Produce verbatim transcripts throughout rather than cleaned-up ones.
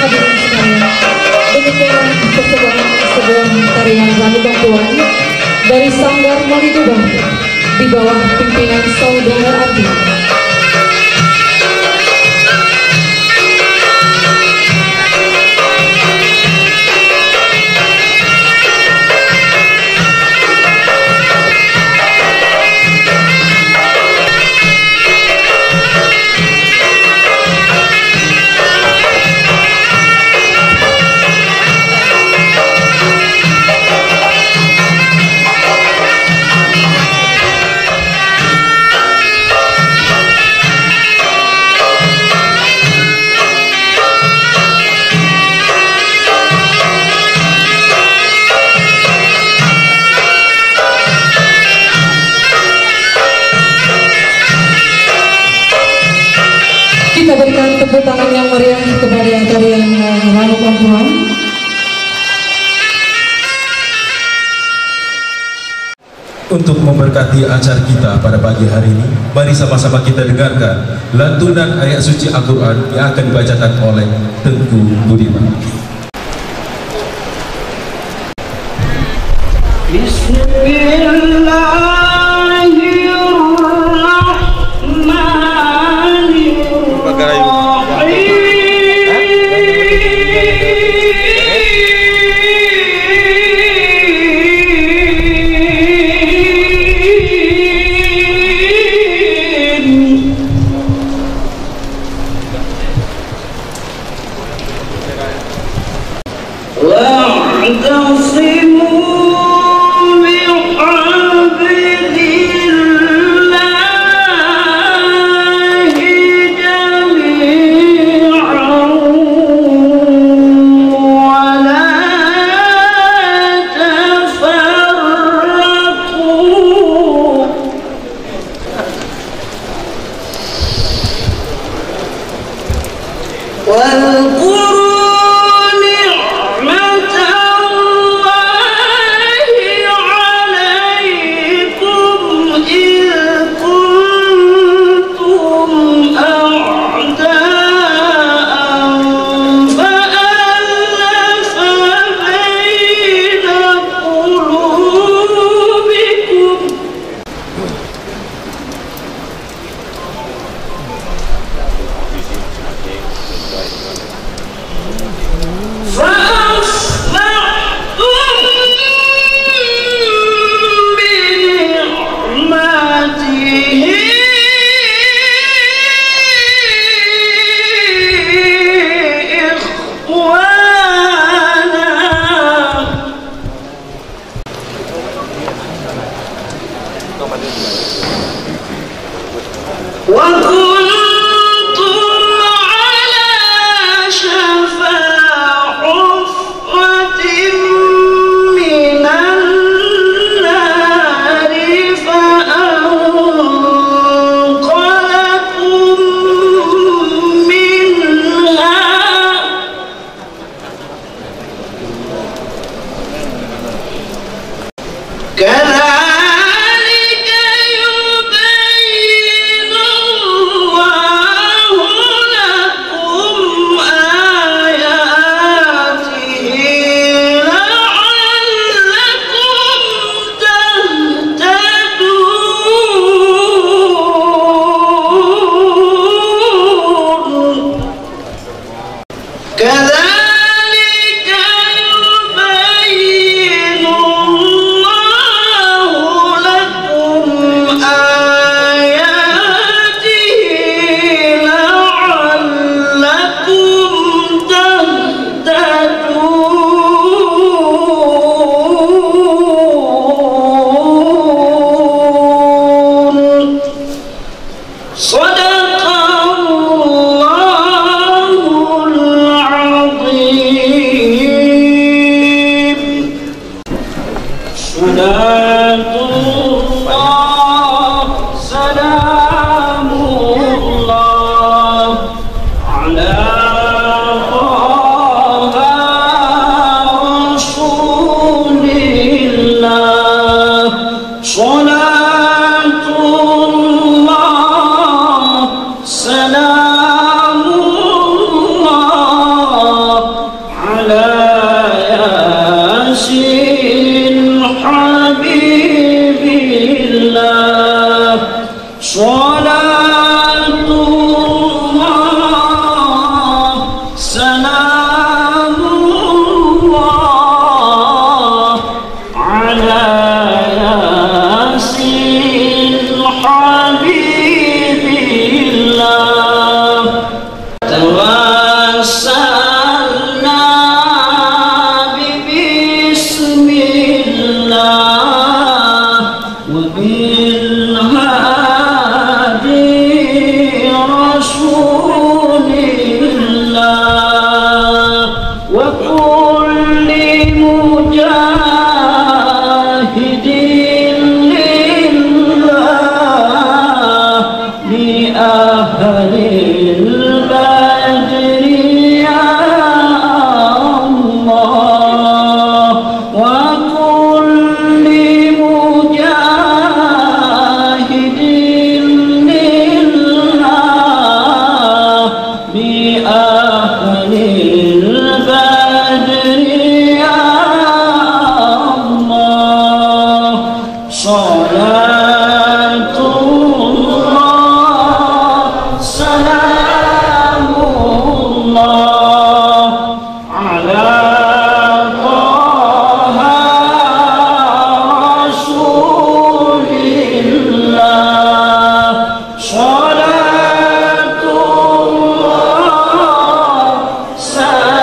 Hadirin sekalian, demikian persembahan sebuah tarian Ranu Bangkuan dari Sanggar Moli Dubah di bawah pimpinan Saudara Andi. Kita berikan tepuk tangan yang meriah kepada tarian, eh, Ranu Kampuran. Untuk memberkati acara kita pada pagi hari ini, mari sama-sama kita dengarkan lantunan ayat suci Al-Quran yang akan dibacakan oleh Teungku Budiman. Bismillahirrahmanirrahim. واعتصموا بحبل الله جميعا ولا تفرقوا. واذكروا نعمة الله عليكم إذ كنتم أعداء فألف بين قلوبكم فأصبحتم بنعمته إخوانا وكنتم على شفا حفرة من النار فأنقذكم منها كذلك يبين الله لكم آياته لعلكم تهتدون. كذلك يبين الله لكم آياته لعلكم تهتدون. صدق الله العظيم. صلاة الله، سلام الله على طه رسول الله. صلاة الله، سلام الله على ياسين حبيب الله. صلاة الله، سلام الله على ياسين حبيب الله. توسلنا ببسم الله وبالهادي رسول الله وكل مجاهد لله لأهل البدر يا الله وكل مجاهد لله بأهل البدر يا الله. صلاة الله، سلام الله على طه رسول الله. صلاة الله، سلام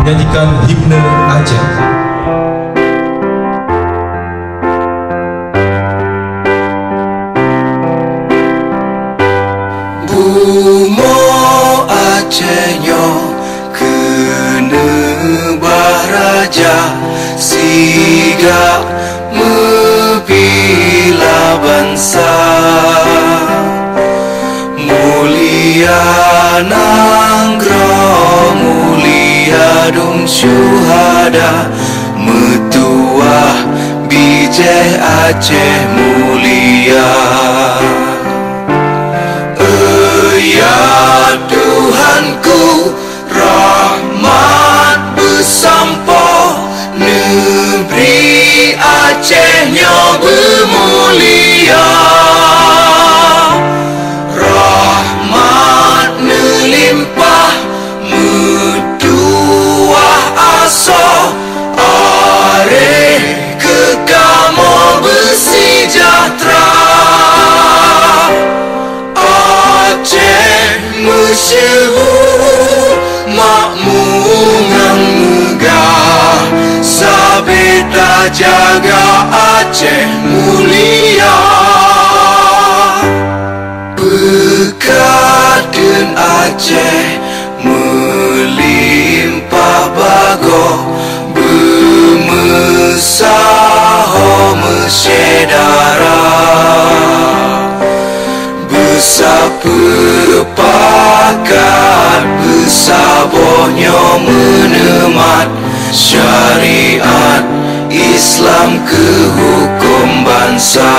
Nyanyikan himne Aceh. Bumoe Aceh nyoe keuneubah raja, sigak meubila bansa. Mulia nanggroe, mulia dum syuhada, meutuwah bijéh Aceh mulia. Ya Tuhanku, rahmat beusampoe, neubri Aceh nyoe beumulia. Rahmat neulimpah, meutuwah asoe, aré keu kamoe beusejahtera. Aceh meusyeuhu, makmu ngon meugah, sabe tajaga Aceh mulia. Peukateun Aceh meulimpah bagoe, beumeusaho meusyedara. Beusapeupakat, beusaboh nyoe meuneumat syariat Islam keu huköm bansa.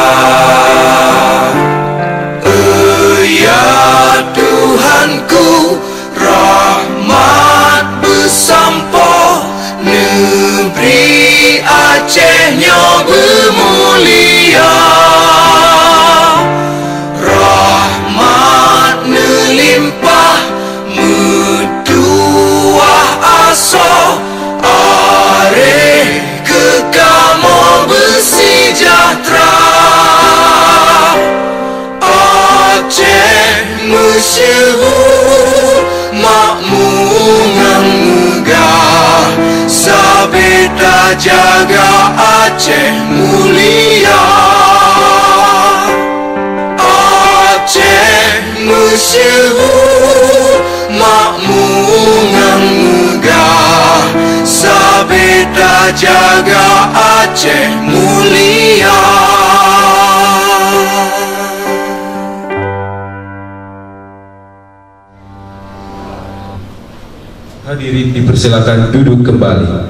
Ya Tuhanku, rahmat beusampoe, neubri Aceh nyoe beumulia. Rahmat neulimpah, meutuwah asoe, aré keu kamoe beusejahtera. Aceh meusyeuhu, makmu ngon meugah, sabe tajaga Aceh mulia. Aceh meusyeuhu, makmu ngon meugah, sabe tajaga Aceh mulia. Hadirin dipersilakan duduk kembali.